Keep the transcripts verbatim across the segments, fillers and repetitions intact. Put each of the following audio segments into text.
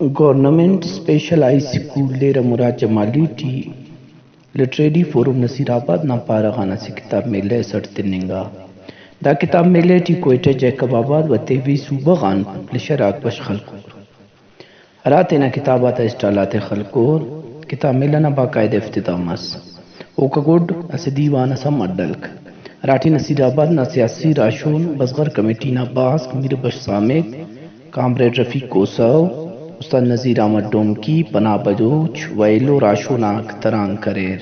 گورنمنٹ اسپیشل ہائی اسکول ڈیرہ مراد جمالی ٹی لٹریری فورم نصیر آباد نا پارہ غان اسہ کتاب میلہ ئس اڈ تننگا۔ دا کتاب میلہ ٹی کوئٹہ، جیکب آباد و تیوی صوبہ غان پبلشر آک بشخ ہلکر، ہرا تینا کتاب آتا اسٹال آتے خلکر۔ کتاب میلہ نا باقاعدہ افتتاح مس۔ اوکا گڈ اسہ دیوان ئس ہم اڈ ہلک، ہراٹی نصیر آباد نا سیاسی راہشون، بزغر کمیٹی نا باسک میر بخش سامک، کامریڈ رفیق کھوسو، استاد نذیر احمد ڈومکی، پناہ بلوچ و ایلو راہشون آک تران کریر۔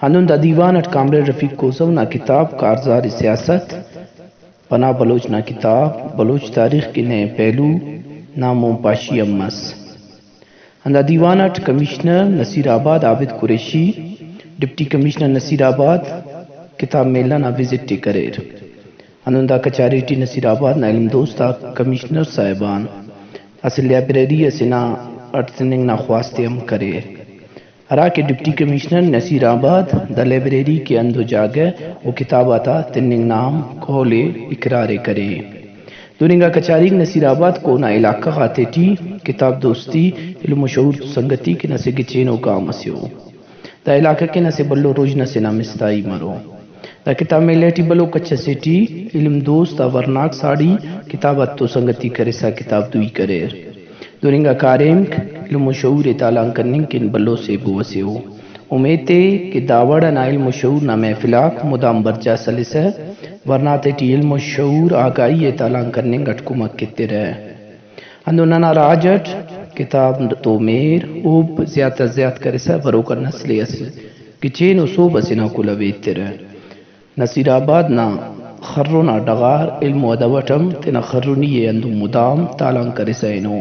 ہندن دا دیوان اٹ کامریڈ رفیق کھوسو نا کتاب کارزار سیاست، پناہ بلوچ نا کتاب بلوچ تاریخ کے نئے پہلو نا مون پاشی ہم مس۔ ہندا دیوان اٹ کمشنر نصیر آباد عابد قریشی، ڈپٹی کمشنر نصیر آباد کتاب میلہ نا وزٹ ءِ کریر۔ ہندن دا کچاری ٹی نصیر آباد نا علم دوست آک کمشنر صاحبان اسہ لائبریری ئسے نا اڈ تننگ نا خواست ءِ ہم کریر، ہرا کہ ڈپٹی کمشنر نصیر آباد دا لائبریری کہ ہندو جاگہ و کتاب آتا تننگ نا ہم قول ءِ اقرار ءِ کرے۔ دن انگا کچاریک نصیر آباد کون آ علاقہ غاتے ٹی کتاب دوستی، علم و شعور تو سنگتی کن اسہ گچینو گام ئسے ءُ۔ دا علاقہ کن اسہ بھلو رژن ئسے نا مستائی مرو۔ دا کتاب میلہ ٹی بھلو کچ ئسے ٹی علم دوست آ ورناک ساڑی کتاب آتتو سنگتی کرسا کتاب دوئی کریر۔ دن انگا کاریمک علم و شعور ءِ تالان کننگ کن بھلو سیبو ئسے ءُ۔ امیت ءِ کہ داوڑ ئنا علم و شعور نا محفل آک مدام برجا سلسہ ورنا تیٹی علم و شعور آگاہی ءِ تالان کننگ اٹ کمک ایترہ۔ ہندن ننا راج اٹ کتاب تو مہر حب زیات آ زیات کرسا بروکا نسل ءِ اسہ گچین و سہب ئسے نا کلہو ءِ ایترہ۔ نصیر آباد نا خرن آ ڈغار علم و ادب اٹ ہم تینا خرنی ءِ ہندن مدام تالان کرسا ہنو۔